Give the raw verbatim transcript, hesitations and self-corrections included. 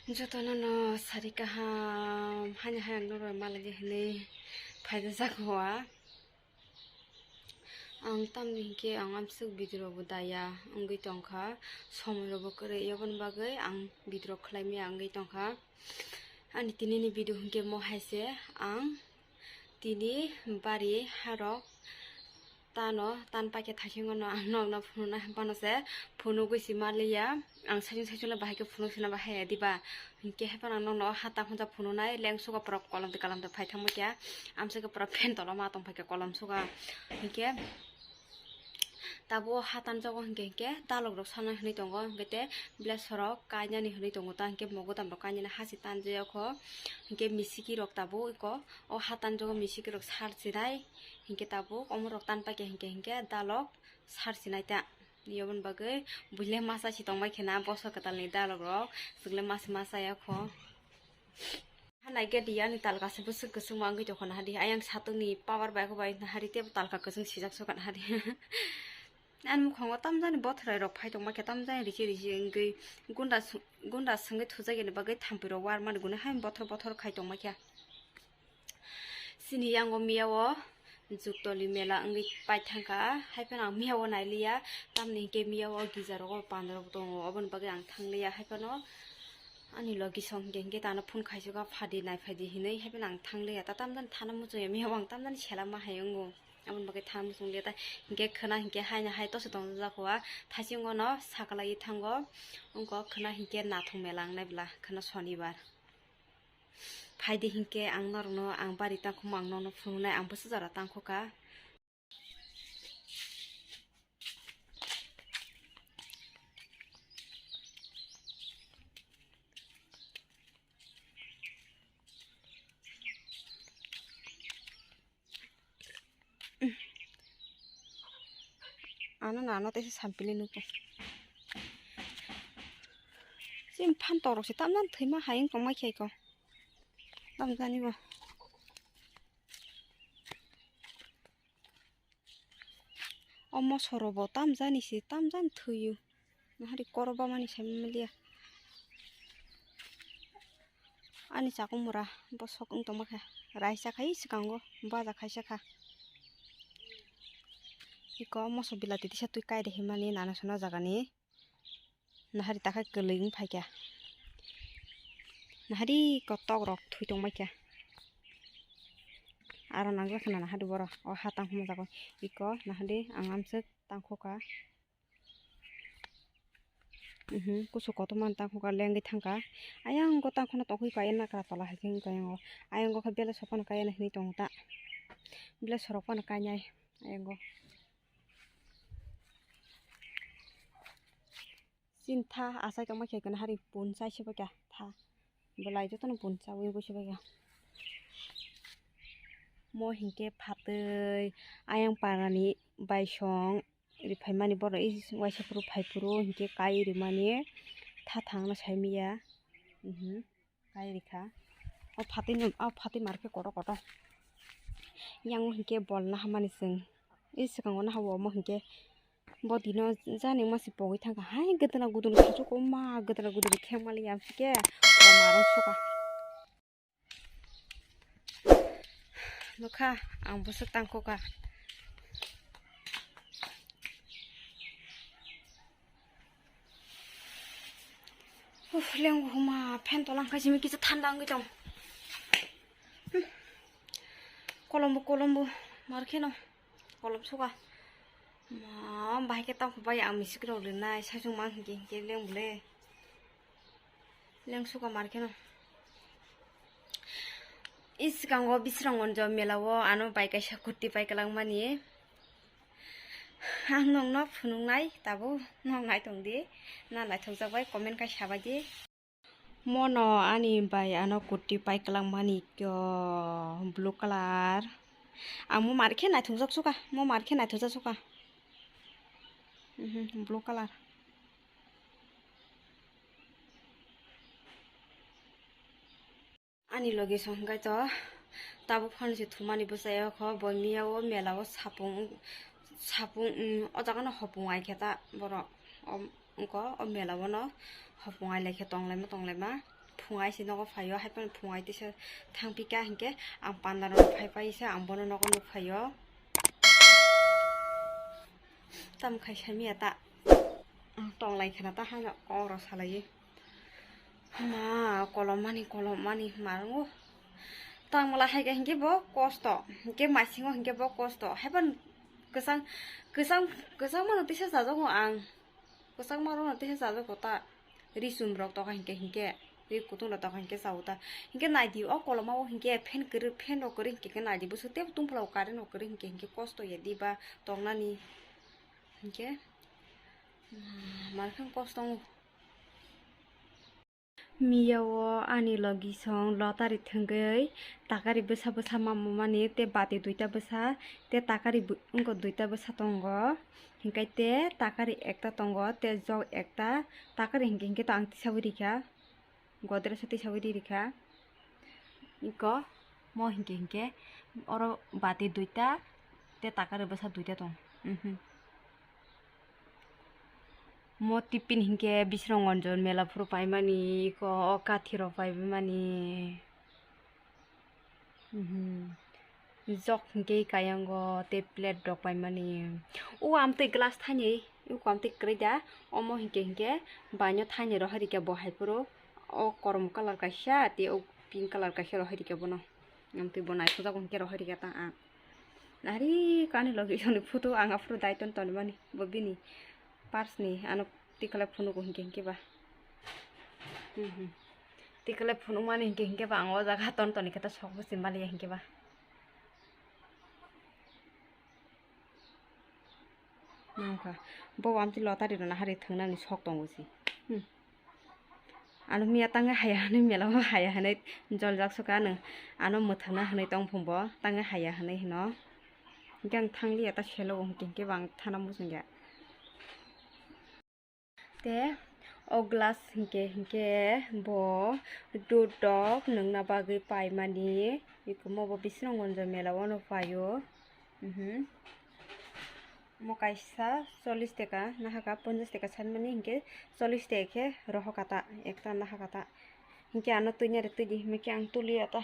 Jotono no sari kaham, hani hayang norok malai hinwi phaijak hua. Ang tamni hinkhe ang amsuk video bo daya wngwi tongkha, somoi rokbo kwrwi, aboni bagwi ang video khlaimaya wngwi tongkha. Ani tinini video hinkhe mo haise, ang tini bari harok tano tan paikhe thaisingo no ang nokno phunukna hapano se phunugwi si maliya. Ang saichung saichung le bahai khe phunuk sina bahai ya diba? Hinkhe haphano ang nokno hata phunsa phunuknai lengsugo pura kolom de kalam de phai thangma khe. Amsai khe pura phen tolo ma tong phai khe kolom suga. Hinkhe tabuk o hatan jogo hinkhe hinkhe dalok rok sana hinwi tongo, hinkhe te blesor rok kainani hinwi tongo ta, hinkhe mogodam rok kainani hasi tanjaya kho, hinkhe misiki rok tabuk eko o hatan jogo misiki rok sar chinai, hinkhe tabuk omo rok tan paikhe hinkhe hinkhe dalok sar chinai ta. Yoboni bagwi buile masa si tongbai khena bosor kwtalni dalok rok chwngwle masa masa ya kho. Hanai gate ya ani talka se bwswk kwchwng ma wngwi tongkha nahadi. Ayang satokni power bai khe bai nahadi tebo talka kwchwng sijak sokha nahadi. Ani mukhango tamjani bothrai rok phai tongma khe tamjani risi risi wngwi gunda gunda swngwi thujak yani bagwi thampui rok war mani gune hai bothor bothor khai tongma khe. Chini yango miyao Juktoli mela wngwi pai thangkha, haiphano ang miyao nailiya, tamni hinkhe miyao gija rogo panda rok tongo, oboni bagwi ang thangliya, haiphano ani logi song hinkhe hinkhe tano phone khaisukha, phadi nai phaidi hinwi, haiphano ang thangliya, ta tamjani thana muchungya, miyao ang tamjani selama hai wngo, aboni bagwi thana muchungliya, ta hinkhe khwna hinkhe haino hai toso tongjak hua, thaisingo no sakalai thango, wngkha khwna hinkhe nathok mela wngnai bwla, khwna sonibar. Phaidi hinkhe ang norokno ang bari tangkhuma ang nokno phunuknai, ang bwswk jora tangkhoka. Ano nano tei sampili nugo. Chini phan torok se tamjani thwima hai wng tongma khe ko. Tamjani bo. O mosoro bo tamjani se tamjani thwiyo. Nahari koroba mani sai maliya. Ani chakung mura bosok wng tongma khe. Raisa khai swkango baja khaisa kha. Iko moso bilati tisa twi kai de himani nana sona jagani. Nahari takhai kwlwi wng phaikha. Nahari kotok rok thwi tongbaikha. Aro nangjak khna nahari borok o ha tang hwnjago. Iko nahari ang amswk tangkhoka. Mhm, kusu kotorma tangkhoka lengwi thangkha. Ayang go tangkhona tongkhui kaya nakra tola hai khe wngkha ayang go. Ayang go khe bele sopano kaya hinwi tongo ta. Bele sorok phano kainai ayang go. Chini tha achai tongma khe kanahari pun chai se bai kha tha. Belai jotono pun chaui bo se bai kha. Mo hinkhe phatwi ayang parani baisong ri phaimani borok waisa phuru phai phuru hinkhe kai rimani tha thangna sai manya. Mhm. Kai rikha. O phatwi no, o phatwi markhe kotor kotor. Yang hinkhe bol nahamani chwng. I swkango naha omo hinkhe. Bo dino jani masi pogwi thangkha. Hai gwdwna gudun kuchuk ma gwdwna gudun khengmali yang sikhe. O marung suka. Nukha ang bwswk tangkhoka. Uf, leng huma fan tolang khai simi kisa thanda wngwi tong. Hmm. Kolombo, kolombo, mar kheno kolom suka. Ma, bahai khe tang bai ang misik rok rinai, saichung mang hinkhe hinkhe leng bole. Leng suka mar kheno. I swkango Bisramganj mela o ano bai kaisa kurti pai kwlangmani. Ang nokno phunuknai tabuk nok nai tongdi. Na naithokjak bai comment kai sabaidi. Mono ani bai ano kurti pai kwlangmani kyo blue colour. Ang mo mar khe naithokjak suka, mo mar khe naithokjak suka. Mhm, blue colour. Ani logi song hwnkhe to tabuk phano se thumani bwsai o kho bo miya o mela o sapung sapung, mm, o jaga no hopung ai khe ta borok o wngkho o mela o no hopung ai lai khe tong laima tong laima Phungai se nogo phaio, hai phano phungai tisa thangpika hinkhe ang panda no phai pai se ang bono nogo nukphaio. Tam khai samiya ta, ang tonglai khana ta haino kok rok salaiwi. Ma kolom mani, kolom mani, ma wngo. Tang mala hai khe hinkhe bo kosto, hinkhe maisingo hinkhe bo kosto. Hai phano kwchang, kwchang, kwchang mano tisa chajago ang. Kwchangma rokno teisa chajago ta, ri chum rok tokha hinkhe, hinkhe ri kutung rok tokha hinkhe chao ta. Hinkhe naidi o koloma o hinkhe fan kwrwi, fan rok kwrwi hinkhe khe naidi bwswk tei tungphla o current rok kwrwi hinkhe, hinkhe kosto ya diba tongnani hinkhe, ma, mankhang kosto wngo. Miya o ani logi song lottery thwngwi takari bwsa bwsa mamani tei bati duita bwsa tei takari bu-, wngkha duita bwsa tongo, hinkhe tei takari ekta tongo tei jok ekta, takari hinkhe, hinkhe to ang tisawi rikha, Godrej o tisawi ri rikha, iko mo hinkhe, hinkhe oro bati duita tei takari bwsa duita tong, mhm. Mo tiffin hinkhe Bisramganj mela phuru paimani, iko o kathi rok paimani. Mhm. Jok hinkhe kayango tei plate rok paimani. O amtwi glass thainwi, o amtwi kwrwi da. Omo hinkhe hinkhe baino thainwi rohorikha bo hai phuru. O korom colour kaisa tei o pink colour kaisa rohorikha bono. Amtwi bo naithojago hinkhe rohorikha ta ang. Nari kani logi soni photo ang aphuru dai ton tonmani bo bini purse ni ano tikle phunugo hinkhe hinkhe ba. Mhm. Tikle phunukmani hinkhe hinkhe ba ang o jaga ton toni khe ta sok bwsi maliya hinkhe ba. Nangkha. Bo amtwi lottery rwna hari thwngnani sok tongo se. Hmm. Ano miya tangwi haya hwnwi mela o haya hwnwi joljak sukha nwng ano mwthangna hwnwi tong phung bo tangwi haya hwnwi hino. Hinkhe ang thangliya ta selo hinkhe hinkhe bo ang thana muchungya. Te o glass hinkhe hinkhe bo dudok nwngna bagwi paimani. Ikomo bo Bisramganj mela o no paio. Mhm. Mo kaisa chollish taka nahaka, ponchash taka sanmani hinkhe chollish taka khe rohorkha ta, ekta nahaka ta. Hinkhe ano twinari twidi himikhe ang tuliya ta.